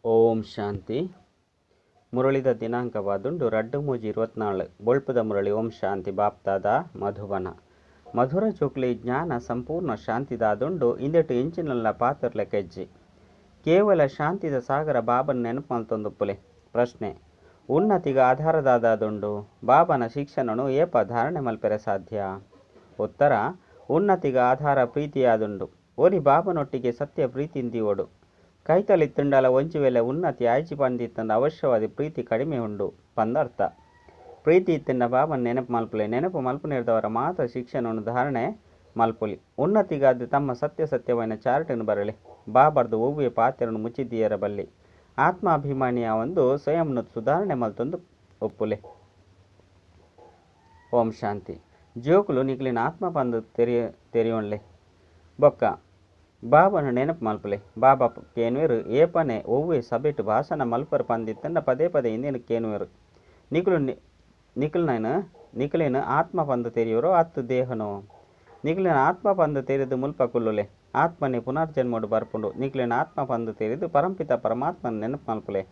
ಓಂ ಶಾಂತಿ. ಮುರಳಿದ ದಿನಾಂಕವಾದುಂಡು 2/3/24. ಬೊಳ್ಪದ ಮುರಳಿ. ಓಂ ಶಾಂತಿ. ಬಾಪ್ತಾದ ಮಧುಬನ. ಮಧುರ ಚೋಕ್ಲಿ ಜ್ಞಾನ ಸಂಪೂರ್ಣ ಶಾಂತಿದಾದುಂಡು. ಇಂದೆಟು ಎಂಚಿನಲ್ಲ ಪಾತ್ರಲೆ ಕೆಜ್ಜಿ ಕೇವಲ ಶಾಂತಿದ ಸಾಗರ ಬಾಬನ ನೆನಪು ಮಲ್ತೊಂದುಪ್ಪುಲೆ. ಪ್ರಶ್ನೆ: ಉನ್ನತಿಗೆ ಆಧಾರದಾದುಂಡು ಬಾಬನ ಶಿಕ್ಷಣನು ಏಪ ಧಾರಣೆ ಮಲ್ಪೆರೆ ಸಾಧ್ಯ? ಉತ್ತರ: ಉನ್ನತಿಗೆ ಆಧಾರ ಪ್ರೀತಿಯಾದುಂಡು. ಒರಿ ಬಾಬನೊಟ್ಟಿಗೆ ಸತ್ಯ ಪ್ರೀತಿಂದಿಯೋಡು ಕೈತಲಿತ್ತುಂಡಲ ಒಂಜಿ ವೇಳೆ ಉನ್ನತಿ ಆಯ್ಚಿ ಪಂದಿತ್ತಂಡ ಅವಶ್ಯವಾದ ಪ್ರೀತಿ ಕಡಿಮೆ ಉಂಡು ಪಂದರ್ಥ. ಪ್ರೀತಿ ಇತ್ತಂಡ ಬಾಬನ ನೆನಪು ಮಲ್ಪುಲೆ. ನೆನಪು ಮಲ್ಪುನೇರ್ದವರ ಮಾತ್ರ ಶಿಕ್ಷಣವನ್ನು ಧಾರಣೆ ಮಲ್ಪುಲಿ. ಉನ್ನತಿಗಾದ ತಮ್ಮ ಸತ್ಯ ಸತ್ಯವಾದ ಚಾರ್ಟನ್ನು ಬರಲಿ. ಬಾಬರ್ದು ಒವ್ವೆ ಪಾತ್ರವನ್ನು ಮುಚ್ಚಿದ್ದೀಯರ ಬಲ್ಲಿ. ಆತ್ಮಾಭಿಮಾನಿಯ ಒಂದು ಸ್ವಯಂನು ಸುಧಾರಣೆ ಮಲ್ತೊಂದು ಒಪ್ಪುಲೆ. ಓಂ ಶಾಂತಿ. ಜೋಕುಲು ನಿಕ್ಲಿನ ಆತ್ಮ ಪಂದು ತೆರಿಯೊನ್ಲೆ ಬೊಕ್ಕ ಬಾಬನ ನೆನಪು ಮಲ್ಪುಲೆ. ಬಾಬಾ ಕೇನುವೆರು ಏಪನೆ ಒವ್ವೆ ಸಭೆಟು ಭಾಷಣ ಮಲ್ಪರ್ ಪಂದಿತ್ತಂಡ ಪದೇ ಪದೇ ಇಂದೇನು ಕೇನುವೆರು. ನಿಕುಲು ನಿಕಲ್ನೈನ ನಿಕಲೇನು ಆತ್ಮ ಪಂದು ತೆರಿಯೋರೋ ಅತ್ತು ದೇಹನೋ? ನಿಕಲಿನ ಆತ್ಮ ಪಂದು ತೆರೆದು ಮುಲ್ಪ ಕುಲ್ಲುಲೆ. ಆತ್ಮನೆ ಪುನರ್ಜನ್ಮೋಡು ಬರ್ಪುಂಡು. ನಿಕಲಿನ ಆತ್ಮ ಪಂದು ತೆರೆದು ಪರಂಪಿತ ಪರಮಾತ್ಮನ ನೆನಪು ಮಲ್ಪುಲೆ.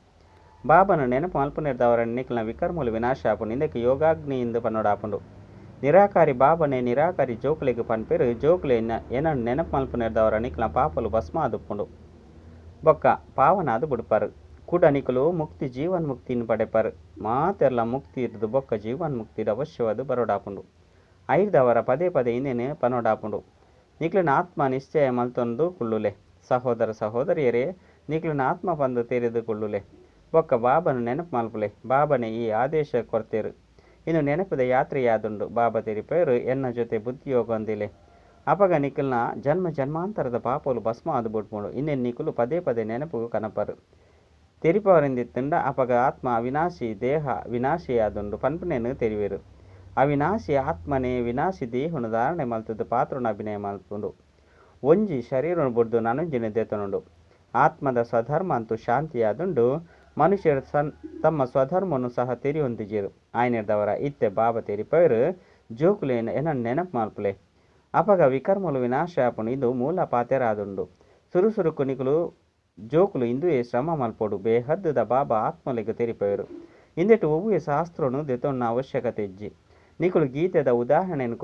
ಬಾಬನ ನೆನಪು ಮಲ್ಪುನೆರ್ದವರ ನಿಕಲ್ನ ವಿಕರ್ಮಲು ವಿನಾಶ ಆಪುಂಡು. ಇಂದಕ್ಕೆ ಯೋಗಾಗ್ನಿ ಇಂದು ಪನ್ನೋಡಾಪುಂಡು. ನಿರಾಕಾರಿ ಬಾಬನೆ ನಿರಾಕಾರಿ ಜೋಕುಲೆಗ್ ಪನ್ಪೆರು. ಜೋಕುಲೆ ಎನ ನೆನಪು ಮಲ್ಪುನೆರ್ದವರ ನಿಕಲ್ನ ಪಾಪಲು ಭಸ್ಮ ಆದುಪ್ಪುಂಡು ಬೊಕ್ಕ ಪಾವನಾದು ಬುಡ್ಪಾರು. ಕುಡ ನಿಕಲು ಮುಕ್ತಿ ಜೀವನ್ ಮುಕ್ತಿನ ಪಡೆಪರು. ಮಾತೆರ್ಲ ಮುಕ್ತಿ ಇರ್ದು ಬೊಕ್ಕ ಜೀವನ್ ಮುಕ್ತಿ ಅವಶ್ಯವಾದ ಬರೋಡಾಪುಂಡು. ಐರ್ದವರ ಪದೇ ಪದೇ ಇಂದೇನೆ ಪನೋಡಾಪುಂಡು. ನಿಕ್ಲಿನ ಆತ್ಮ ನಿಶ್ಚಯ ಮಲ್ತೊಂದು ಕುಳ್ಳುಲೆ. ಸಹೋದರ ಸಹೋದರಿಯರೇ, ನಿಕ್ಲಿನ ಆತ್ಮ ಪಂದು ತೆರೆದು ಕುಳ್ಳುಲೆ ಬೊಕ್ಕ ಬಾಬನ ನೆನಪು ಮಲ್ಪುಲೆ. ಬಾಬನೆ ಈ ಆದೇಶ ಕೊರ್ತೇರು. ಇನ್ನು ನೆನಪದ ಯಾತ್ರೆಯಾದುಂಡು. ಬಾಬಾ ತೆರಿಪೇರು ಎನ್ನ ಜೊತೆ ಬುದ್ಧಿಯೋಗಂದಿಲೆ. ಅಪಗ ನಿಖಲ್ನ ಜನ್ಮ ಜನ್ಮಾಂತರದ ಪಾಪಲು ಭಸ್ಮ ಆದು ಬಿಡ್ಪುಂಡು. ಇನ್ನೇನು ನಿಕುಲು ಪದೇ ಪದೇ ನೆನಪು ಕನಪರು. ತೆರಿಪವರೆಂದಿತ್ತಂಡ ಅಪಗ ಆತ್ಮ ಅವಿನಾಶಿ ದೇಹ ವಿನಾಶಿಯಾದುಂಡು ಪನ್ಪುನೇನು ತೆರಿವೇರು. ಅವಿನಾಶಿ ಆತ್ಮನೇ ವಿನಾಶಿ ದೇಹನು ಧಾರಣೆ ಮಲ್ತದ್ದು ಪಾತ್ರನ ಅಭಿನಯ ಮಲ್ಪುಂಡು. ಒಂಜಿ ಶರೀರನು ಬುಡ್ದು ನನೊಂಜಿನ ದೇತನುಂಡು. ಆತ್ಮದ ಸ್ವಧರ್ಮ ಅಂತೂ ಶಾಂತಿಯಾದುಂಡು. ಮನುಷ್ಯರು ತಮ್ಮ ಸ್ವಧರ್ಮವನ್ನು ಸಹ ತೆರಿಯೊಂದಿಜೇರು. ಆಯ್ನೆರ್ದವರ ಇತ್ತೆ ಬಾಬಾ ತೆರಿಪೇರು ಜೋಕುಲೇನ ಎನ ನೆನಪು ಮಲ್ಪುಲೆ. ಅಪಗ ವಿಕರ್ಮಲು ವಿನಾಶ ಆಪುಂಡು. ಇದು ಮೂಲ ಪಾತೆರಾದುಂಡು. ಸುರುಸುರುಕು ನಿಕುಲು ಜೋಕುಲು ಇಂದುಯೇ ಶ್ರಮ ಮಲ್ಪೊಡು. ಬೇಹದ್ದುದ ಬಾಬಾ ಆತ್ಮಲೆಗ್ ತೆರಿಪೇರು. ಇಂದೆಟು ಒವ್ವೆ ಶಾಸ್ತ್ರನು ದೆತೊನ್ನ ಅವಶ್ಯಕತೆ ಇಜ್ಜಿ. ನಿಕುಲು ಗೀತೆದ ಉದಾಹರಣೆಯನ್ನು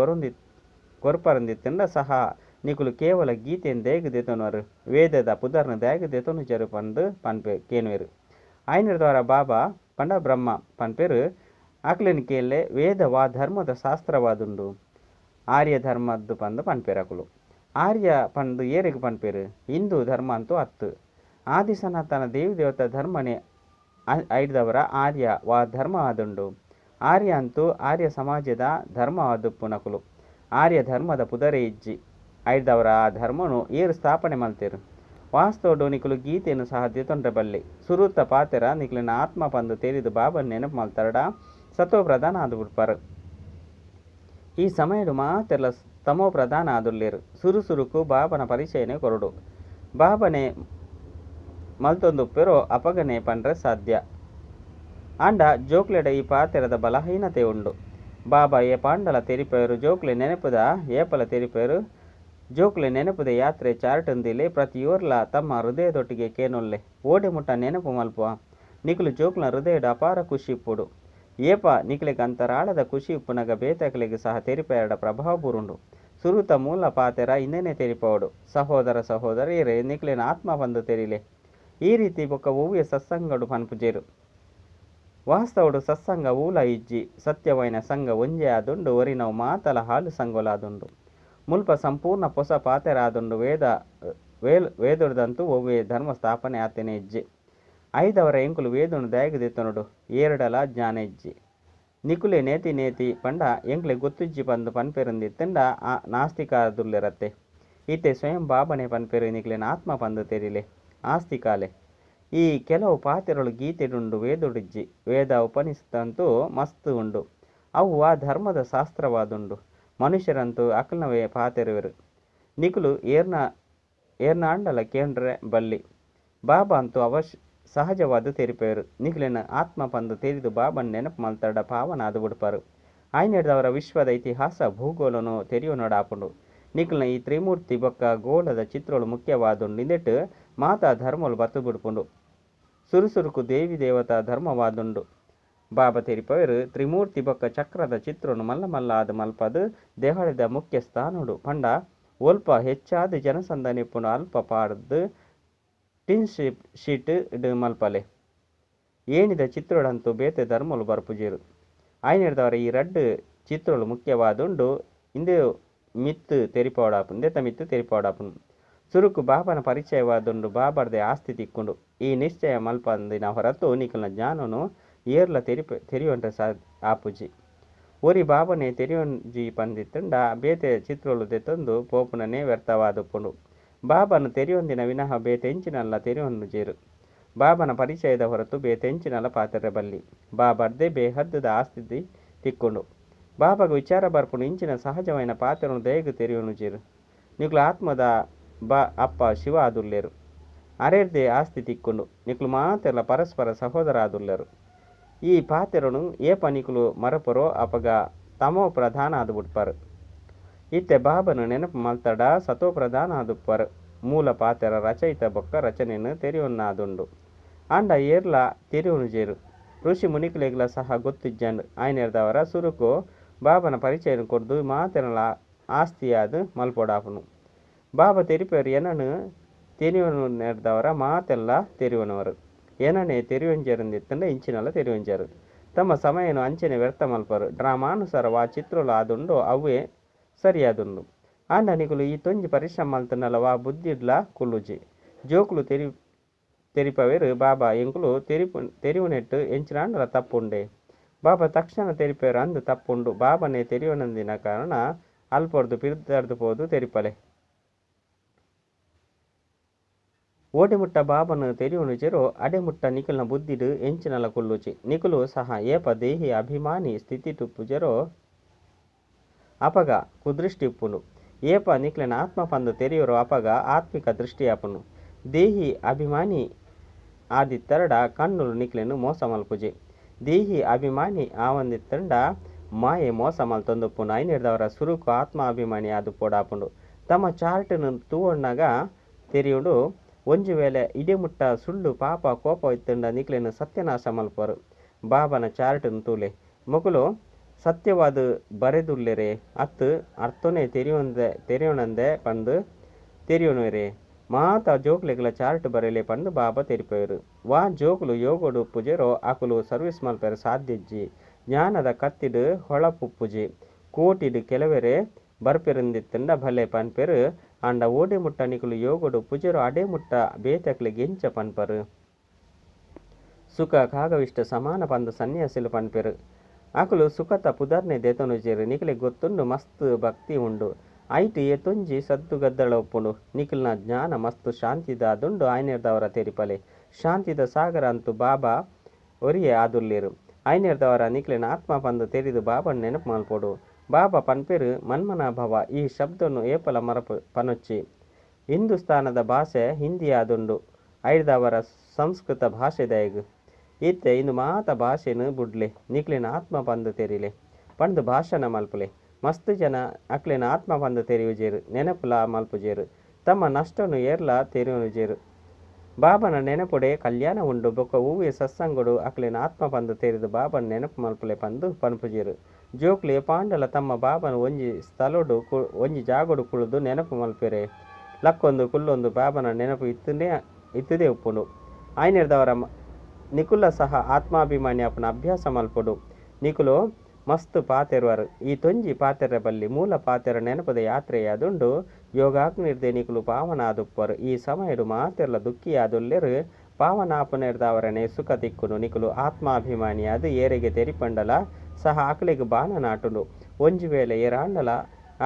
ಕೊರ್ಪರಂದಿತ್ತಂಡ ಸಹ ನಿಕುಲು ಕೇವಲ ಗೀತೆಯನ್ನು ದೇಗ ದೆತೊನರು. ವೇದದ ಪುದರ್ನ ದೇಗ ದೆತೊನುಜರು ಪಂದು ಪನ್ಪೆ ಕೇನುವೆರು. ಆಯ್ನೆರ್ದವರ ಬಾಬಾ ಪಂಡ ಬ್ರಹ್ಮ ಪನ್ಪೇರು ಅಕ್ಲೆನ್ ಕೇಲೆ ವೇದ ವಾ ಧರ್ಮದ ಶಾಸ್ತ್ರವಾದುಂಡು. ಆರ್ಯ ಧರ್ಮದ್ದು ಪಂದು ಪನ್ಪೇರು ಅಕುಲು. ಆರ್ಯ ಪಂದು ಏರೆಗ್ ಪನ್ಪೇರು? ಹಿಂದೂ ಧರ್ಮ ಅಂತೂ ಅತ್ತು. ಆದಿ ಸನಾತನ ದೇವಿ ದೇವತಾ ಧರ್ಮನೇ ಐಡ್ದವರ ಆರ್ಯ ವಾ ಧರ್ಮ ಆದುಂಡು. ಆರ್ಯ ಅಂತೂ ಆರ್ಯ ಸಮಾಜದ ಧರ್ಮ ಆದುಪ್ಪುನಕುಲು. ಆರ್ಯ ಧರ್ಮದ ಪುದರೇ ಇಜ್ಜಿ. ಐಡ್ದವರ ಆ ಧರ್ಮನು ಏರು ಸ್ಥಾಪನೆ ಮಲ್ತೇರು. ವಾಸ್ತವಡು ನಿಕುಲು ಗೀತೆಯನ್ನು ಸಹ ದೆತೊಂಡ್ರೆ ಬಲ್ಲಿ. ಸುರುತ ಪಾತೆರ ನಿಕುಲಿನ ಆತ್ಮ ಪಂದು ತೆರಿದು ಬಾಬನ್ ನೆನಪು ಮಲ್ತರಡ ಸತ್ವ ಪ್ರಧಾನ ಆದು ಬಿಡ್ಪಾರು. ಈ ಸಮಯಡು ಮಾತೆಲ್ಲ ತಮೋ ಪ್ರಧಾನ ಆದುಲ್ಲೇರು. ಸುರು ಸುರುಕು ಬಾಬನ ಪರಿಚಯನೇ ಕೊರಡು. ಬಾಬನೆ ಮಲ್ತೊಂದು ಪೆರೋ ಅಪಗನೆ ಪಂಡ್ರೆ ಸಾಧ್ಯ. ಆಂಡ ಜೋಕ್ಲೆಡ ಈ ಪಾತೆರದ ಬಲಹೀನತೆ ಉಂಡು. ಬಾಬಾ ಏ ಪಾಂಡಲ ತೆರಿಪೇರು ಜೋಕ್ಲೆ ನೆನಪುದ ಏಪಲ ತೆರಿಪೇರು ಜೋಕ್ಲೆ ನೆನಪುದ ಯಾತ್ರೆ ಚಾರ್ಟಂದಿಲೆ ಪ್ರತಿಯೋರ್ಲ ತಮ್ಮ ಹೃದಯದೊಟ್ಟಿಗೆ ಕೇನೊಲ್ಲೆ. ಓಡೆ ಮುಟ್ಟ ನೆನಪು ಮಲ್ಪುವ. ನಿಕುಲು ಜೋಕ್ಲ ಹೃದಯದ ಅಪಾರ ಖುಷಿ ಇಪ್ಪುಡು. ಏಪ ನಿಕ್ಲೆಗ್ ಅಂತರಾಳದ ಖುಷಿ ಇಪ್ಪುನಗ ಬೇತಕಲೆಗ್ ಸಹ ತೆರಿಪೇರಡ ಪ್ರಭಾವ ಬೂರುಂಡು. ಸುರುತ ಮೂಲ ಪಾತೆರ ಇಂದೇನೆ ತೆರಿಪೋಡು. ಸಹೋದರ ಸಹೋದರಿಯರೇ, ನಿಕ್ಲೆನ ಆತ್ಮ ಬಂದು ತೆರಿಲೆ. ಈ ರೀತಿ ಬೊಕ್ಕ ಒವ್ವೆ ಸತ್ಸಂಗಡು ಪನ್ಪುಜೇರು. ವಾಸ್ತವಡು ಸತ್ಸಂಗ ಊಲ ಇಜ್ಜಿ. ಸತ್ಯವಾಯಿನ ಸಂಘ ಒಂಜೇ ಆದುಂಡು. ಒರಿನವು ಮಾತಲ ಹಾಲು ಸಂಗೊಲಾದುಂಡು. ಮುಲ್ಪ ಸಂಪೂರ್ಣ ಪೊಸ ಪಾತೆರಾದುಂಡು. ವೇದೊಡ್ದಂತೂ ಒವ್ವೆ ಧರ್ಮ ಸ್ಥಾಪನೆ ಆತೇನೆ ಇಜ್ಜಿ. ಐದವರ ಎಂಕುಲು ವೇದನು ದಾಯಗ ದೆತ್ತೊನುಡು. ಏರಡಲ ಜ್ಞಾನ ಇಜ್ಜಿ. ನಿಕುಲೆ ನೇತಿ ನೇತಿ ಪಂಡ ಎಂಕ್ಲೆ ಗೊತ್ತುಜ್ಜಿ ಪಂದು ಪನ್ಪೆರಂದಿತ್ತಂಡ ಆ ನಾಸ್ತಿಕಾದುಲ್ಲೆರತ್ತೆ. ಇತ್ತೆ ಸ್ವಯಂ ಬಾಬನೆ ಪನ್ಪೆರು ನಿಕ್ಲೆನ ಆತ್ಮ ಪಂದು ತೆರಿಲೆ. ಆಸ್ತಿಕಾಲೆ ಈ ಕೆಲವು ಪಾತೆರಳು ಗೀತೆಡುಂಡು ವೇದೊಡಿಜ್ಜಿ. ವೇದ ಉಪನಿಷತ್ತಂತೂ ಮಸ್ತ್ ಉಂಡು. ಅವು ಆ ಧರ್ಮದ ಶಾಸ್ತ್ರವಾದುಂಡು. ಮನುಷ್ಯರಂತೂ ಅಕಲ್ನವೇ ಪಾತೆರುವೆರು. ನಿಕುಲು ಏರ್ನಾಂಡಲ ಕೇಂಡ್ರೆ ಬಲ್ಲಿ. ಬಾಬಾ ಅಂತೂ ಅವಶ್ಯ ಸಹಜವಾದ ತೆರಿಪೇರು. ನಿಕ್ಲೆನ ಆತ್ಮ ಪಂದು ತೆರಿದು ಬಾಬನ್ ನೆನಪು ಮಲ್ತಡ ಪಾವನ ಆದು ಬಿಡ್ಪಾರು. ಆಯ್ನೆಡ್ದವರ ವಿಶ್ವದ ಇತಿಹಾಸ ಭೂಗೋಲನು ತೆರಿಯೊನಡಾಪುಂಡು. ನಿಕ್ಲೆನ ಈ ತ್ರಿಮೂರ್ತಿ ಬೊಕ್ಕ ಗೋಳದ ಚಿತ್ರಗಳು ಮುಖ್ಯವಾದುಂಡು. ಇಂದೆಟ್ ಮಾತಾ ಧರ್ಮಲು ಬತ್ತು ಬಿಡ್ಪುಂಡು. ಸುರುಸುರುಕು ದೇವಿ ದೇವತಾ ಧರ್ಮವಾದುಂಡು. ಬಾಬಾ ತೆರಿಪವೆರು, ತ್ರಿಮೂರ್ತಿ ಬೊಕ್ಕ ಚಕ್ರದ ಚಿತ್ರೊನು ಮಲ್ಲ ಮಲ್ಲ ಆದ್ ಮಲ್ಪದ್ ದೆಹಲಿದ ಮುಖ್ಯ ಸ್ಥಾನೊಡು ಪಂಡ ಒಲ್ಪ ಹೆಚ್ಚಾದ್ ಜನಸಂದಣಿ ಇಪ್ಪುಂಡು ಅಲ್ಪ ಪಾಡ್ದ್ ಟಿನ್ ಶೀಟ್ ಡ್ ಮಲ್ಪಲೆ. ಏಣಿದ ಚಿತ್ರೊಡಂತೂ ಬೇತೆ ಧರ್ಮೊಲು ಬರ್ಪುಜೆರ್. ಆಯಿನೆಡ್ದಾವರ ಈ ರಡ್ಡ್ ಚಿತ್ರೊಲು ಮುಖ್ಯವಾದುಂಡು. ಇಂದು ಮಿತ್ತ್ ತೆರಿಪಾವೊಡಾಪುಂಡು ಇಂದೆತ ಮಿತ್ತ್ ತೆರಿಪಾವೊಡಾಪುಂಡು. ಸುರುಕು ಬಾಬನ ಪರಿಚಯವಾದುಂಡು. ಬಾಬರ್ದೆ ಆಸ್ತಿ ತಿಕ್ಕುಂಡು. ಈ ನಿಶ್ಚಯ ಮಲ್ಪಂದಿನ ಹೊರತು ನಿಕಲ್ನ ಜ್ಞಾನೊನು ಏರ್ಲ ತೆರಿಯೊನ್ರೆ ಆಪುಜಿ. ಒರಿ ಬಾಬನೆ ತೆರಿಯೊಂಜಿ ಪಂದಿತ್ತುಂಡ ಬೇತೆ ಚಿತ್ರೊಲು ದೆತೊಂದು ಪೋಪುನನೇ ವ್ಯರ್ಥವಾದುಪ್ಪುಂಡು. ಬಾಬನ್ ತೆರಿಯೊಂದಿನ ವಿನಃ ಬೇತೆಂಚಿನಲ್ಲ ತೆರಿಯೊನುಜೆರ್. ಬಾಬನ ಪರಿಚಯದ ಹೊರತು ಬೇತೆಂಚಿನಲ ಪಾತೆರ್ರೆ ಬಲ್ಲಿ. ಬಾಬರ್ದೆ ಬೇಹದ್ದುದ ಆಸ್ತಿ ತಿಕ್ಕುಂಡು. ಬಾಬಾಗ್ ವಿಚಾರ ಬರ್ಪುಂಡು. ಇಂಚಿನ ಸಹಜವಾಯಿನ ಪಾತೆರೊನು ದಯೆಗ್ ತೆರಿಯೊನುಜೆರ್. ನಿಕುಲು ಆತ್ಮದ ಅಪ್ಪ ಶಿವ ಆದುಲ್ಲೆರ್. ಅರೆರ್ದೆ ಆಸ್ತಿ ತಿಕ್ಕುಂಡು. ನಿಕುಲು ಮಾತೆರ್ಲ ಪರಸ್ಪರ ಸಹೋದರ ಆದುಲ್ಲೆರ್. ಈ ಪಾತೆರೊನು ಏಪ ನಿಕುಲು ಮರಪುರೋ ಅಪಗ ತಮೋ ಪ್ರಧಾನ ಆದ್ ಬುಡ್ಪಾರ್. ಇತ್ತೆ ಬಾಬನ ನೆನಪು ಮಲ್ತಡ ಸತೋ ಪ್ರಧಾನ ಆದುಪ್ಪರ್. ಮೂಲ ಪಾತೆರ ರಚಯಿತ ಬೊಕ್ಕ ರಚನೆನ್ ತೆರಿಯೊನ್ನಾದುಂಡು. ಆಂಡ ಏರ್ಲ ತೆರಿಯೊನುಜೆರ್. ಋಷಿ ಮುನಿಕುಲೆಗ್ಲ ಸಹ ಗೊತ್ತಿಜ್ಜಂಡ್. ಆಯಿನೆಡ್ದಾವರ ಸುರುಕು ಬಾಬನ ಪರಿಚಯನ್ ಕೊರ್ದು ಮಾತೆರ್ನಲ ಆಸ್ತಿಯಾದ್ ಮಲ್ಪೊಡಾಪುಂಡು. ಬಾಬಾ ತೆರಿಪೆರ್ ಎನನ್ ತೆರಿಯೊನುನೆಡ್ದಾವರ ಮಾತೆಲ್ಲ ತೆರಿಯೊನುವರು. ಎನನೆ ತೆರಿಯೊಂಜೆರಂದಿತ್ತುಂಡ ಇಂಚಿನಲ ತೆರಿಯೊಂಜೆರ್. ತಮ್ಮ ಸಮಯನು ಅಂಚನೆ ವ್ಯರ್ಥ ಮಲ್ಪರು. ಡ್ರಾಮಾನುಸಾರ ವಾ ಚಿತ್ರೊಲು ಆದುಂಡೋ ಅವ್ವೇ ಸರಿಯಾದುಂಡು. ಆಂಡ ನಿಕುಲು ಈ ತೊಂಜಿ ಪರಿಶ್ರಮ ಮಲ್ತುಂಡಲ ವಾ ಬುದ್ಧಿಡ್ಲ ಕುಲ್ಲುಜಿ. ಜೋಕುಲು ತೆರಿಪವೆರ್ ಬಾಬಾ ಎಂಕುಲು ತೆರಿಯುನೆಟ್ ಎಂಚಿನಾಂಡಲ ತಪ್ಪುಂಡೆ. ಬಾಬಾ ತಕ್ಷಣ ತೆರಿಪೆರ್ ಅಂದ್ ತಪ್ಪುಂಡು. ಬಾಬನೆ ತೆರಿಯೊನಂದಿನ ಕಾರಣ ಅಲ್ಪೊರ್ದು ಪಿದಡ್ದ್ ಪೋದು ತೆರಿಪಲೆ. ಓಡೆ ಮುಟ್ಟ ಬಾಬನ ತೆರಿಯೊನುಜೆರೋ ಅಡೆ ಮುಟ್ಟ ನಿಕಲ್ನ ಬುದ್ಧಿಡ್ ಎಂಚಿನಲ ಕುಲ್ಲುಜಿ. ನಿಕುಲು ಸಹ ಏಪ ದೇಹಿ ಅಭಿಮಾನಿ ಸ್ಥಿತಿಟುಪ್ಪುಜೆರೋ ಅಪಗ ಕುದೃಷ್ಟಿ ಉಪ್ಪುಂಡು. ಏಪ ನಿಕ್ಲೆನ ಆತ್ಮ ಪಂದ್ ತೆರಿಯೊರೋ ಅಪಗ ಆತ್ಮಿಕ ದೃಷ್ಟಿ ಆಪುಂಡು. ದೇಹಿ ಅಭಿಮಾನಿ ಆದಿತ್ತರ್ಡ ಕಣ್ಣುಲು ನಿಕ್ಲೆನ್ ಮೋಸ ಮಲ್ಪುಜಿ. ದೇಹಿ ಅಭಿಮಾನಿ ಆವಂದಿತ್ತಂಡ ಮಾಯೆ ಮೋಸ ಮಲ್ತೊಂದುಪ್ಪುಂಡು. ಐನೆಡ್ದಾವರ ಸುರುಕು ಆತ್ಮಾಭಿಮಾನಿ ಆದುಪ್ಪೊಡಾಪುಂಡು. ತಮ್ಮ ಚಾರ್ಟ್ನ್ ತೂವೊನ್ನಾಗ ತೆರಿಯುಂಡು. ಒಂಜಿ ವೇಳೆ ಇಡೆ ಮುಟ್ಟ ಸುಳ್ಳು ಪಾಪ ಕೋಪ ಇತ್ತುಂಡ ನಿಕ್ಲೆನ್ ಸತ್ಯನಾಶ ಮಲ್ಪರು. ಬಾಬನ ಚಾರ್ಟ್ನ್ ತೂಲೆ. ಮೊಕುಲು ಸತ್ಯವಾದ ಬರೆದುಲ್ಲೆರೆ ಅತ್ತು ಅರ್ಥನೇ ತೆರಿಯೊನಂದೆ ಪಂದ್ ತೆರಿಯೊನುವೆರೆ. ಮಾತ ಜೋಕ್ಲೆಗ್ಲ ಚಾರ್ಟ್ ಬರೆಲೆ ಪಂದ್ ಬಾಬಾ ತೆರಿಪೆರು. ವಾ ಜೋಕುಲು ಯೋಗಡು ಉಪ್ಪುಜೆರೋ ಅಕುಲು ಸರ್ವಿಸ್ ಮಲ್ಪೆರೆ ಸಾಧ್ಯ ಇಜ್ಜಿ. ಜ್ಞಾನದ ಕತ್ತಿಡ್ ಹೊಳಪುಪ್ಪುಜಿ. ಕೋಟಿಡ್ ಕೆಲವೆರೆ ಬರ್ಪೆರಂದಿತ್ತುಂಡ ಭಲೆ ಪನ್ಪೆರ್. ಆಂಡ ಓಡೆ ಮುಟ್ಟ ನಿಕುಲು ಯೋಗಡು ಉಪ್ಪುಜೆರೋ ಅಡೆ ಮುಟ್ಟ ಬೇತೆಕ್ಲೆಗ್ ಎಂಚ ಪನ್ಪರು. ಸುಖ ಕಾಗವಿಷ್ಟ ಸಮಾನ ಪಂದ್ ಸನ್ಯಾಸಿಲು ಪನ್ಪೆರು. ಅಕುಲು ಸುಖತ ಪುದರ್ನೆ ದೆತೊನುಜೆರ್. ನಿಕಲೆಗ್ ಗೊತ್ತುಂಡು ಮಸ್ತ್ ಭಕ್ತಿ ಉಂಡು. ಐಟ್ ಏತೊಂಜಿ ಸದ್ದುಗದ್ದಲ ಉಪ್ಪುಂಡು. ನಿಕಲ್ನ ಜ್ಞಾನ ಮಸ್ತ್ ಶಾಂತಿದಾದುಂಡು. ಆಯಿನೆಡ್ದಾವರ ತೆರಿಪಲೆ. ಶಾಂತಿದ ಸಾಗರ ಅಂತೂ ಬಾಬಾ ಒರಿಯೇ ಆದುಲ್ಲೆರ್. ಆಯಿನೆಡ್ದಾವರ ನಿಕ್ಲೆನ ಆತ್ಮ ಪಂದ್ ತೆರಿದು ಬಾಬನ್ ನೆನಪು ಮಲ್ಪೊಡು. ಬಾಬಾ ಪನ್ಪೆರ್ ಮನ್ಮನಾಭವ ಈ ಶಬ್ದೊನು ಏಪಲ ಪನೊಚ್ಚಿ. ಹಿಂದೂಸ್ತಾನದ ಭಾಷೆ ಹಿಂದಿ ಆದುಂಡು. ಐಡ್ದಾವರ ಸಂಸ್ಕೃತ ಭಾಷೆ ದಾಯೆಗ್. ಇತ್ತೆ ಇಂದು ಮಾತ ಭಾಷೆನ್ ಬುಡ್ಲೆ. ನಿಕ್ಲೆನ ಆತ್ಮ ಪಂದ್ ತೆರಿಲೆ. ಪಂದ್ ಭಾಷಣ ಮಲ್ಪುಲೆ. ಮಸ್ತ್ ಜನ ಅಕ್ಲೆನ ಆತ್ಮ ಪಂದ್ ತೆರಿಯುಜೆರ್. ನೆನಪುಲ ಮಲ್ಪುಜೆರ್. ತಮ್ಮ ನಷ್ಟನು ಏರ್ಲ ತೆರಿಯೊನುಜೆರ್. ಬಾಬನ ನೆನಪುಡೆ ಕಲ್ಯಾಣ ಉಂಡು. ಬೊಕ್ಕ ಒವ್ವೇ ಸತ್ಸಂಗಡು ಅಕ್ಲೆನ ಆತ್ಮ ಪಂದ್ ತೆರಿದು ಬಾಬನ ನೆನಪು ಮಲ್ಪುಲೆ ಪಂದ್ ಪನ್ಪುಜೆರ್. ಜೋಕ್ಲು ಏಪಾಂಡಲ ತಮ್ಮ ಬಾಬನ ಒಂಜಿ ಸ್ಥಳೊಡು ಒಂಜಿ ಜಾಗೊಡು ಕುಳ್ಳುದು ನೆನಪು ಮಲ್ಪೆರೆ. ಲಕ್ಕೊಂದು ಕುಲ್ಲೊಂದು ಬಾಬನ ನೆನಪು ಇತ್ತದೇ ಉಪ್ಪುಂಡು. ಆಯಿನೆಡ್ದಾವರ ನಿಕುಲ ಸಹ ಆತ್ಮಾಭಿಮಾನಿ ಆಪುನ ಅಭ್ಯಾಸ ಮಲ್ಪೊಡು. ನಿಕುಲು ಮಸ್ತ್ ಪಾತೆರುವರು. ಈ ತೊಂಜಿ ಪಾತೆರ್ರೆ ಬಲ್ಲಿ. ಮೂಲ ಪಾತೆರ ನೆನಪುದ ಯಾತ್ರೆಯಾದುಂಡು. ಯೋಗಾಗ್ನಿರ್ದೆ ನಿಕುಲು ಪಾವನ ಆದುಪ್ಪರು. ಈ ಸಮಯಡು ಮಾತೆರ್ಲ ದುಃಖಿಯಾದುಲ್ಲೆರ್. ಪಾವನ ಆಪುನೆಡ್ದಾವರನೆ ಸುಖ ತಿಕ್ಕುಂಡು. ನಿಕುಲು ಆತ್ಮಾಭಿಮಾನಿಯಾದ್ ಏರೆಗೆ ತೆರಿಪಂಡಲ ಸಹ ಅಕ್ಲೆಗ್ ಬಾಣ ನಾಟುಂಡು. ಒಂಜಿ ವೇಳೆ ಏರಾಂಡಲ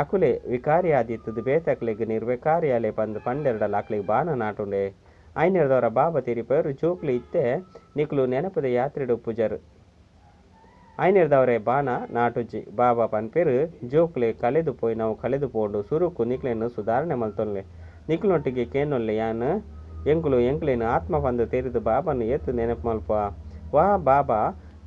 ಅಕುಲೇ ವಿಕಾರಿಯಾದಿತ್ತುದು ಬೇತೆಕ್ಲೆಗ್ ನಿರ್ವಿಕಾರಿಯಾಲೆ ಪಂದ್ ಪಂಡೆರ್ಡಲ ಅಕ್ಲೆಗ್ ಬಾಣ ನಾಟುಂಡೆ. ಐನೆಡ್ದಾವರ ಬಾಬಾ ತೆರಿಪೆರ್ ಜೋಕ್ಲು ಇತ್ತೆ ನಿಕುಲು ನೆನಪುದ ಯಾತ್ರೆಡ್ ಉಪ್ಪುಜರ್. ಐನೆಡ್ದಾವರೆ ಬಾಣ ನಾಟುಜಿ. ಬಾಬಾ ಪನ್ಪೆರ್ ಜೋಕ್ಲೆ ಕಳೆದು ಪೋಯಿನವು ಕಳೆದು ಪೋಂಡು. ಸುರುಕು ನಿಕ್ಲೆನ್ ಸುಧಾರಣೆ ಮಲ್ತೊನ್ಲೆ. ನಿಕ್ಲೊಟ್ಟಿಗೆ ಕೇನೊಲ್ಲೆ ಯಾನ್ ಎಂಕುಲು ಎಂಕ್ಲೆನ್ ಆತ್ಮ ಪಂದ್ ತೆರಿದು ಬಾಬನ್ ಏತ್ ನೆನಪು ಮಲ್ಪುವ. ವಾ ಬಾಬಾ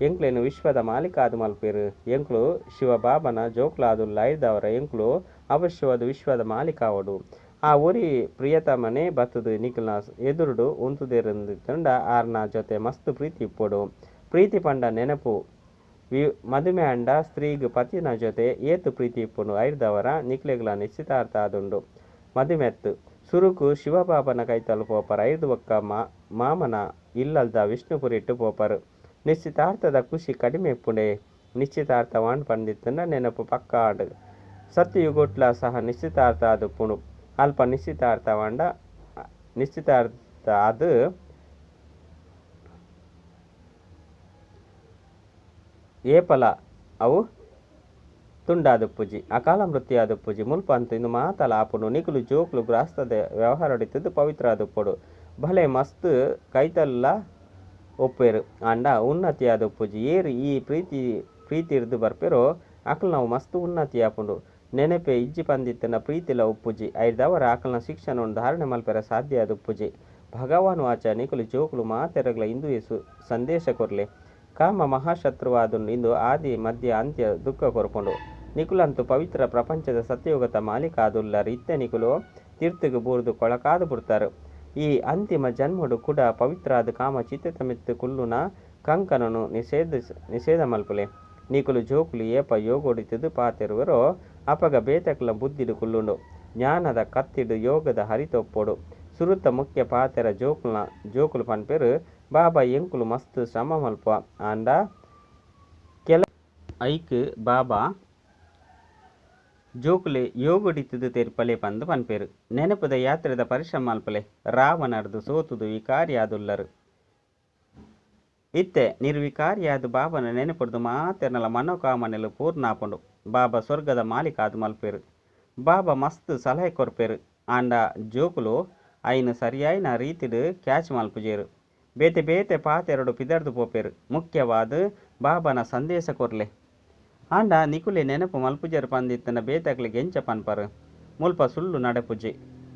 ಎಂಕ್ಲೆನ್ ವಿಶ್ವದ ಮಾಲೀಕ ಆದ್ ಮಲ್ಪೆರ್. ಎಂಕುಲು ಶಿವ ಬಾಬನ ಜೋಕ್ಲಾದುಲ್ಲ. ಐಡ್ದಾವರ ಎಂಕುಲು ಅವಶ್ಯವಾದ ವಿಶ್ವದ ಮಾಲೀಕ ಆವೊಡು. ಆ ಒರಿ ಪ್ರಿಯತಮನೇ ಬತ್ತ್ದ್ ನಿಕಲ್ನ ಎದುರುಡು ಉಂತುದೆರ್ಂದಿತ್ತ್ಂಡ ಆರ್ನ ಜೊತೆ ಮಸ್ತ್ ಪ್ರೀತಿ ಇಪ್ಪೊಡು. ಪ್ರೀತಿ ಪಂಡ ನೆನಪು. ವಿ ಮದಿಮೆ ಆಂಡ ಸ್ತ್ರೀಗ್ ಪತಿನ ಜೊತೆ ಏತ್ ಪ್ರೀತಿ ಇಪ್ಪುಂಡು. ಐಡ್ದಾವರ ನಿಕ್ಲೆಗ್ಲಾ ನಿಶ್ಚಿತಾರ್ಥ ಆದುಂಡು. ಮದಿಮೆ ಅತ್ತ್. ಸುರುಕು ಶಿವಬಾಬನ ಕೈತಲ್ ಪೋಪರ್ ಐಡ್ದ್ ಬೊಕ್ಕ ಮಾಮನ ಇಲ್ಲಲ್ದ ವಿಷ್ಣುಪುರಿಟ್ ಪೋಪರ್. ನಿಶ್ಚಿತಾರ್ಥದ ಖುಷಿ ಕಡಿಮೆ ಇಪ್ಪುಂಡೇ. ನಿಶ್ಚಿತಾರ್ಥವಾಂಡ್ ಪಂದಿತ್ತ್ಂಡ ನೆನಪು ಪಕ್ಕಾ ಆಂಡ್. ಸತ್ಯಯುಗೊಟ್ಲಾ ಸಹ ನಿಶ್ಚಿತಾರ್ಥ ಆದುಪ್ಪುಂಡು. ಅಲ್ಪ ನಿಶ್ಚಿತಾರ್ಥವಾಂಡ ನಿಶ್ಚಿತಾರ್ಥ ಆದ್ ಏಪಲ ಅವು ತುಂಡಾದುಪ್ಪುಜಿ, ಅಕಾಲ ಮೃತ್ಯು ಆದುಪ್ಪುಜಿ. ಮುಲ್ಪ ಅಂತು ಇಂದು ಮಾತಲ ಆಪುಂಡು. ನಿಕುಲು ಜೋಕುಲು ಗೃಹಸ್ಥದ ವ್ಯವಹಾರಡಿತ್ತುದು ಪವಿತ್ರ ಆದುಪ್ಪೊಡು. ಭಲೆ ಮಸ್ತ್ ಕೈತಲ್ಲ ಒಪ್ಪುವೆರ್ ಆಂಡ ಉನ್ನತಿ ಆದುಪ್ಪುಜಿ. ಏರ್ ಈ ಪ್ರೀತಿ ಪ್ರೀತಿರ್ದ್ ಬರ್ಪೆರೋ ಅಕಲ್ನವು ಮಸ್ತ್ ಉನ್ನತಿ ಆಪುಂಡು. ನೆನಪೇ ಇಜ್ಜಿ ಪಂದಿತ್ತ್ಂಡ ಪ್ರೀತಿಲ ಉಪ್ಪುಜಿ. ಐಡ್ದಾವರ ಅಕಲ್ನ ಶಿಕ್ಷಣನ್ ಧಾರಣೆ ಮಲ್ಪೆರೆ ಸಾಧ್ಯ ಆದುಪ್ಪುಜಿ. ಭಗವಾನ್ ವಾಚ ನಿಕುಲು ಜೋಕುಲು ಮಾತೆರೆಗ್ಲ ಇಂದುವೆ ಸಂದೇಶ ಕೊರ್ಲೆ. ಕಾಮ ಮಹಾಶತ್ರುವಾದುಂಡು. ಇಂದು ಆದಿ ಮಧ್ಯ ಅಂತ್ಯ ದುಃಖ ಕೊರ್ಪುಂಡು. ನಿಕುಲಂತೂ ಪವಿತ್ರ ಪ್ರಪಂಚದ ಸತ್ಯಯುಗದ ಮಾಲೀಕ ಆದುಲ್ಲರ್. ಇತ್ತೆ ನಿಕುಲು ತಿರ್ತುಗು ಬೂರ್ದು ಕೊಳಕಾದ್ ಬುಡ್ತರ್. ಈ ಅಂತಿಮ ಜನ್ಮೊಡು ಕುಡ ಪವಿತ್ರ ಆದ್ ಕಾಮ ಚಿತೆತ ಮಿತ್ತ್ ಕುಲ್ಲುನ ಕಂಕಣನ್ ನಿಷೇಧ ಮಲ್ಪುಲೆ. ನಿಕುಲು ಜೋಕುಲು ಏಪ ಯೋಗೊಡಿತ್ತುದು ಪಾತೆರುವರೋ ಅಪಗ ಬೇತೆಕ್ಲೆನ ಬುದ್ಧಿಡ್ ಕುಲ್ಲುಂಡು. ಜ್ಞಾನದ ಕತ್ತಿಡ್ ಯೋಗದ ಹರಿತ ಉಪ್ಪೊಡು. ಸುರುತ ಮುಖ್ಯ ಪಾತೆರ ಜೋಕುಲ್ನ ಜೋಕುಲು ಪನ್ಪೆರ್ ಬಾಬಾ ಎಂಕುಲು ಮಸ್ತ್ ಶ್ರಮ ಮಲ್ಪುವ ಆಂಡ ಕೆಲ ಐಕ್ ಬಾಬಾ ಜೋಕುಲೆ ಯೋಗಡಿತ್ತುದು ತೆರಿಪಲೆ ಪಂದ್ ಪನ್ಪೆರ್. ನೆನಪುದ ಯಾತ್ರೆದ ಪರಿಶ್ರಮ ಮಲ್ಪುಲೆ. ರಾವಣರ್ದ್ ಸೋತುದು ವಿಕಾರಿ ಆದುಲ್ಲರ್. ಇತ್ತೆ ನಿರ್ವಿಕಾರಿಯಾದ್ ಬಾಬಾನ ನೆನಪುರ್ದ್ ಮಾತೆರ್ನಲ ಮನೋಕಾಮನೆಲು ಪೂರ್ಣ ಆಪುಂಡು. ಬಾಬಾ ಸ್ವರ್ಗದ ಮಾಲೀಕ ಆದ್ ಮಲ್ಪುವೆರ್. ಬಾಬಾ ಮಸ್ತ್ ಸಲಹೆ ಕೊರ್ಪೆರ್ ಆಂಡ ಜೋಕುಲು ಐನ್ ಸರಿಯಾಯಿನ ರೀತಿಡ್ ಕ್ಯಾಚ್ ಮಲ್ಪುಜೆರ್. ಬೇತೆ ಬೇತೆ ಪಾತೆರೊಡು ಪಿದಡ್ದ್ ಪೋಪೆರ್. ಮುಖ್ಯವಾದ್ ಬಾಬಾನ ಸಂದೇಶ ಕೊರ್ಲೆ. ಆಂಡ ನಿಕುಲೆ ನೆನಪು ಮಲ್ಪುಜೆರ್ ಪಂದಿತ್ತ್ಂಡ ಬೇತೆಕ್ಲೆಗ್ ಎಂಚ ಪನ್ಪರ್. ಮುಲ್ಪ ಸುಳ್ಳು ನಡಪುಜಿ.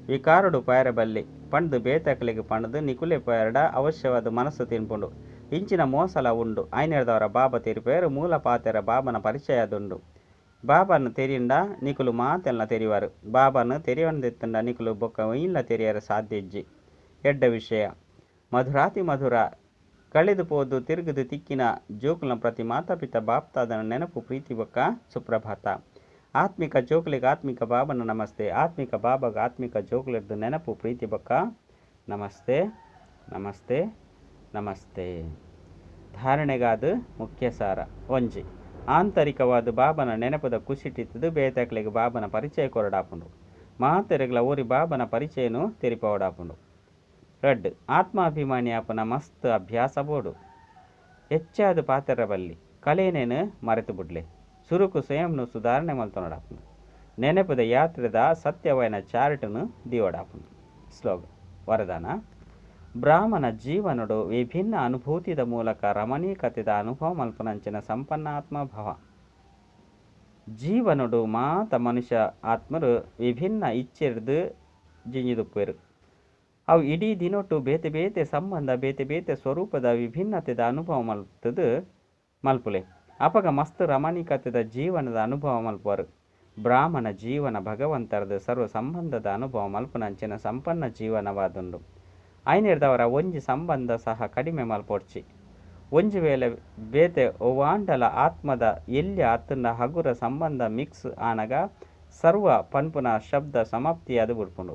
ವಿಕಾರೊಡು ಪೋಯೆರೆ ಬಲ್ಲಿ ಪಂಡ್ದ್ ಬೇತೆಕ್ಲೆಗ್ ಪಂಡ್ದ್ ನಿಕುಲೇ ಪೋಯೆರ್ಡ ಅವಶ್ಯವಾದ್ ಮನಸ್ಸು ತಿನ್ಪುಂಡು. ಇಂಚಿನ ಮೋಸಲ ಉಂಡು. ಐನೆರ್ದಾವರ ಬಾಬಾ ತೆರಿಪೆರ್ ಮೂಲ ಪಾತೆರ ಬಾಬಾನ ಪರಿಚಯ ಆದುಂಡು. ಬಾಬಾನ್ ತೆರಿಂಡ ನಿಕುಲು ಮಾತೆಲ್ನ ತೆರಿವಾರ್. ಬಾಬಾನ್ ತೆರಿಯೊಂದಿತ್ತ್ಂಡ ನಿಕುಲು ಬೊಕ್ಕ ಒಯಿನ್ಲ ತೆರಿಯರೆ ಸಾಧ್ಯ ಇಜ್ಜಿ. ಎಡ್ಡೆ ವಿಷಯ. ಮಧುರಾತಿ ಮಧುರ ಕಳೆದು ಪೋದು ತಿರುಗುದು ತಿಕ್ಕಿನ ಜೋಕುಲ್ನ ಪ್ರತಿ ಮಾತಾಪಿತ ಬಾಪ್ತಾದನ ನೆನಪು ಪ್ರೀತಿ ಬೊಕ್ಕ ಸುಪ್ರಭಾತ. ಆತ್ಮಿಕ ಜೋಕುಲೆಗ್ ಆತ್ಮಿಕ ಬಾಬನ ನಮಸ್ತೆ. ಆತ್ಮಿಕ ಬಾಬಾಗ ಆತ್ಮಿಕ ಜೋಕುಲೆರ್ದ್ ನೆನಪು ಪ್ರೀತಿ ಬೊಕ್ಕ ನಮಸ್ತೆ ನಮಸ್ತೆ ನಮಸ್ತೆ. ಧಾರಣೆಗಾದ ಮುಖ್ಯ ಸಾರ. ಒಂಜಿ ಆಂತರಿಕವಾದ ಬಾಬನ ನೆನಪುದ ಖುಷಿಟಿತ್ತುದು ಬೇತೆಕ್ಲೆಗ್ ಬಾಬನ ಪರಿಚಯ ಕೊರಡಾಪುಂಡು. ಮಾತೆರೆಗ್ಲ ಒರಿ ಬಾಬನ ಪರಿಚಯನು ತೆರಿಪಾವಡಾಪುಂಡು. ರಡ್ಡ್ ಆತ್ಮಾಭಿಮಾನಿ ಆಪುನ ಮಸ್ತ್ ಅಭ್ಯಾಸ ಬೋಡು. ಹೆಚ್ಚಾದ ಪಾತೆರ ಬಲ್ಲಿ ಕಲೇನೇನು ಮರೆತು ಬುಡ್ಲೆ. ಸುರುಕು ಸ್ವಯಂನು ಸುಧಾರಣೆ ಮಲ್ತೊನಡಾಪುಂಡು. ನೆನಪುದ ಯಾತ್ರೆದ ಸತ್ಯವಾಯಿನ ಚಾರ್ಟ್ನು ದೀವಡಾಪುಂಡು. ಶ್ಲೋಕ ವರದಾನ. ಬ್ರಾಹ್ಮಣ ಜೀವನಡು ವಿಭಿನ್ನ ಅನುಭೂತಿದ ಮೂಲಕ ರಮಣೀಕತೆದ ಅನುಭವ ಮಲ್ಪುನಂಚಿನ ಸಂಪನ್ನ ಆತ್ಮಭಾವ. ಜೀವನಡು ಮಾತ ಮನುಷ್ಯ ಆತ್ಮರು ವಿಭಿನ್ನ ಇಚ್ಛೆರ್ದ್ ಜಿಂಜಿದುಪ್ಪೆರ್. ಅವು ಇಡೀ ದಿನೊಟ್ಟು ಬೇತೆ ಬೇತೆ ಸಂಬಂಧ ಬೇತೆ ಬೇತೆ ಸ್ವರೂಪದ ವಿಭಿನ್ನತೆದ ಅನುಭವ ಮಲ್ತುದು ಮಲ್ಪುಲೆ. ಅಪಗ ಮಸ್ತ್ ರಮಣೀಕತೆದ ಜೀವನದ ಅನುಭವ ಮಲ್ಪುವರು. ಬ್ರಾಹ್ಮಣ ಜೀವನ ಭಗವಂತರ್ದ್ ಸರ್ವ ಸಂಬಂಧದ ಅನುಭವ ಮಲ್ಪುನಂಚಿನ ಸಂಪನ್ನ ಜೀವನವಾದುಂಡು. ಐನೆರ್ದಾವರ ಒಂಜಿ ಸಂಬಂಧ ಸಹ ಕಡಿಮೆ ಮಲ್ಪೊಡ್ಚಿ. ಒಂಜಿ ವೇಳೆ ಬೇತೆ ಒವ್ವಾಂಡಲ ಆತ್ಮದ ಎಲ್ಯ ಅತ್ತಂಡ ಹಗುರ ಸಂಬಂಧ ಮಿಕ್ಸ್ ಆನಗ ಸರ್ವ ಪನ್ಪುನ ಶಬ್ದ ಸಮಾಪ್ತಿಯಾದ್ ಬುಡ್ಪುಂಡು.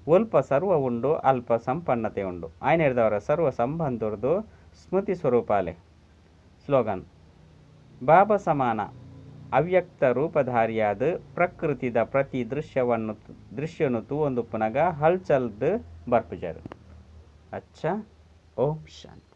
ಒಲ್ಪ ಸರ್ವ ಉಂಡು ಅಲ್ಪ ಸಂಪನ್ನತೆ ಉಂಡು. ಐನೆರ್ದಾವರ ಸರ್ವ ಸಂಬಂಧರ್ದು ಸ್ಮೃತಿ ಸ್ವರೂಪಾಲೆ. ಸ್ಲೋಗನ್. ಬಾಬಾ ಸಮಾನ ಅವ್ಯಕ್ತ ರೂಪಧಾರಿಯಾದ ಪ್ರಕೃತಿದ ಪ್ರತಿ ದೃಶ್ಯವನ್ನು ದೃಶ್ಯನು ತೂವೊಂದುಪ್ಪುನಗ ಹಲ್ಚಲ್ದ್ ಬರ್ಪುಜರ್. ಅಚ್ಚ ಓಂ ಶಾಂತಿ.